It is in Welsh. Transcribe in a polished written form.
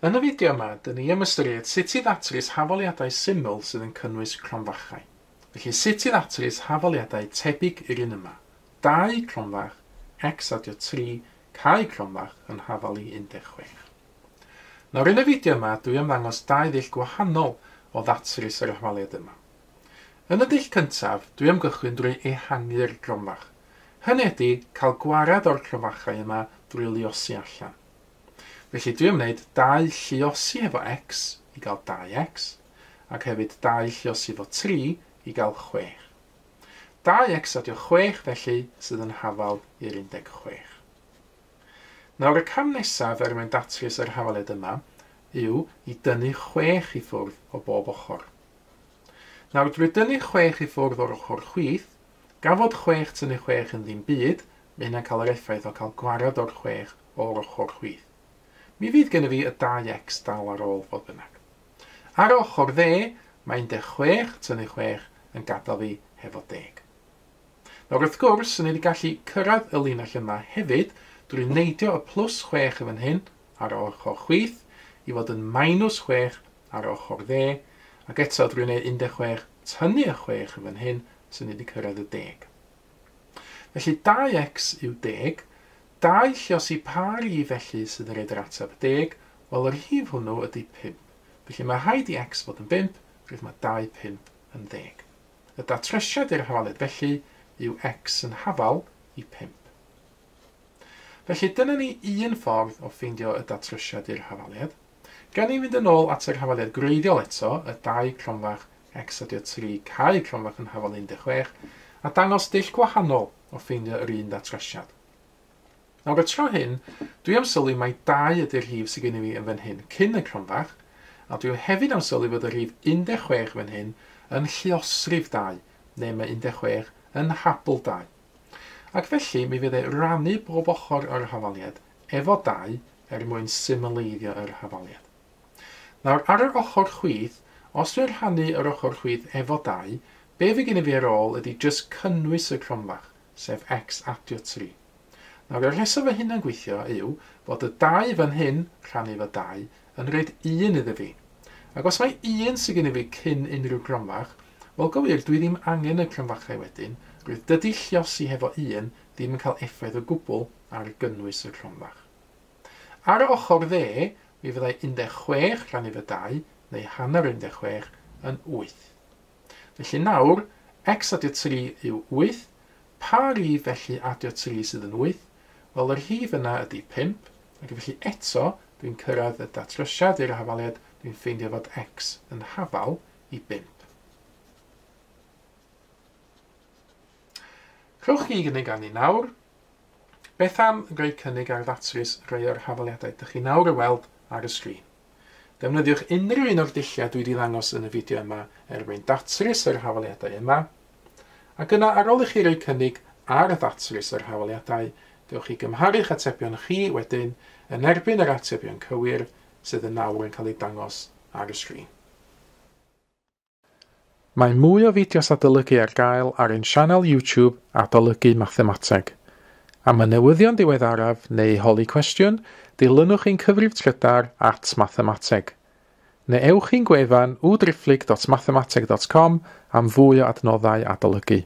Yn y fideo yma, dyn ni am ystyried sut i ddatrys hafaliadau syml sydd yn cynnwys cromfachau. Felly sut i ddatrys hafaliadau tebyg i'r un yma. 2 cromfach, x adio 3, cau cromfach yn hafal i 16. Nawr yn y fideo yma, dwi am ddangos dau ddull gwahanol o ddatrys yr hafaliad yma. Yn y dull cyntaf, dwi am gychwyn drwy ehangu'r cromfach. Hynny ydy, cael gwared o'r cromfachau yma drwy luosi allan. Felly dwi am wneud 2 lluosi efo x i gael 2x, ac hefyd 2 lluosi efo 3 i gael 6. 2x adio 6 felly sydd yn hafal i'r 16. Nawr y cam nesaf er mwyn datrys yr hafaliad yma yw i dynnu 6 i ffwrdd o bob ochr. Nawr drwy dynnu 6 i ffwrdd o'r ochr chwith, gan fod 6 tynnu 6 yn ddim byd, mae hynna'n cael yr effaith o cael gwared o'r 6 o'r ochr chwith. Mi fydd gennyf fi y 2x dal ar ôl fodd bynnag. Ar ochr dde, mae 16 tynnu 6 yn gadael fi hefo 10. Nawr wrth gwrs, ni wedi gallu cyrraedd y linell yma hefyd drwy neidio y plus 6 yn fan hyn ar ochr chwith i fod yn minus 6 ar ochr dde, ac eto drwy wneud 16 tynnu y 6 yn fan hyn, sy'n ni wedi cyrraedd y 10. Felly 2x yw 10, 2 lluosi pa rif felly sydd yn rhoid yr ateb 10, wel yr rhif hwnnw ydy 5. Felly mae rhaid i x fod yn 5, rwydd mae 2 5 yn 10. Y datrysiad i'r hafaliad felly yw x yn hafal i 5. Felly dyna ni un ffordd o ffeindio y datrysiad i'r hafaliad. Gan ni fynd yn ôl at yr hafaliad gwreiddiol eto, y 2 cromfach x adio 3 cau cromfach yn hafal 16, a dangos dull gwahanol o ffeindio yr un datrysiad. Nawr y tro hyn, dwi am sylwi mai 2 ydy'r rhif sydd gen i fi yn fan hyn cyn y cromfach, a dwi hefyd am sylwi fod y rhif 16 fan hyn yn lluosrif 2, neu mae 16 yn habl 2. Ac felly, mi fydd e rannu bob ochr o'r hafaliad efo 2 er mwyn symleiddio yr hafaliad. Nawr, ar yr ochr chwith, os dwi'n rhannu yr ochr chwith efo 2, be fydd gen i fi ar ôl ydy jyst cynnwys y cromfach, sef x adio 3. Nawr, y rheswm fy hynna'n gweithio yw bod y 2 fan hyn, rhannu efo 2, yn rhoid 1 iddo fi. Ac os mae 1 sydd gen i fi cyn unrhyw cromfach, wel gywir, dwi ddim angen y cromfachau wedyn, roedd dydy lluosi hefo 1 ddim yn cael effaith o gwbl ar gynnwys y cromfach. Ar y ochr dde, mi fyddai 16 rhannu efo 2, neu hanner 16, yn 8. Felly nawr, x adio 3 yw 8, pa rif felly adio 3 sydd yn 8? Wel, yr rhif yna ydy 5, ac felly eto dwi'n cyrraedd y datrysiad i'r hafaliad, dwi'n ffeindio fod x yn hafal i 5. Rhowch chi gynnig arni nawr. Beth am roi cynnig ar ddatrys rhai o'r hafaliadau ydych chi nawr y weld ar y sgrin? Defnyddiwch unrhyw un o'r dulliau dwi wedi ddangos yn y fideo yma er mwyn datrys yr hafaliadau yma. Ac yna, ar ôl i chi roi cynnig ar ddatrys yr hafaliadau, dewch chi gymharu'ch atebion chi wedyn yn erbyn yr atebion cywir sydd yn nawr yn cael eu dangos ar y sgrin. Mae mwy o fideos adolygu ar gael ar ein sianel YouTube Adolygu Mathemateg. Am y newyddion diweddaraf neu holi cwestiwn, dilynwch ein cyfrif trydar @mathemateg. Neu ewch i'n gwefan www.mathemateg.com am fwy o adnoddau adolygu.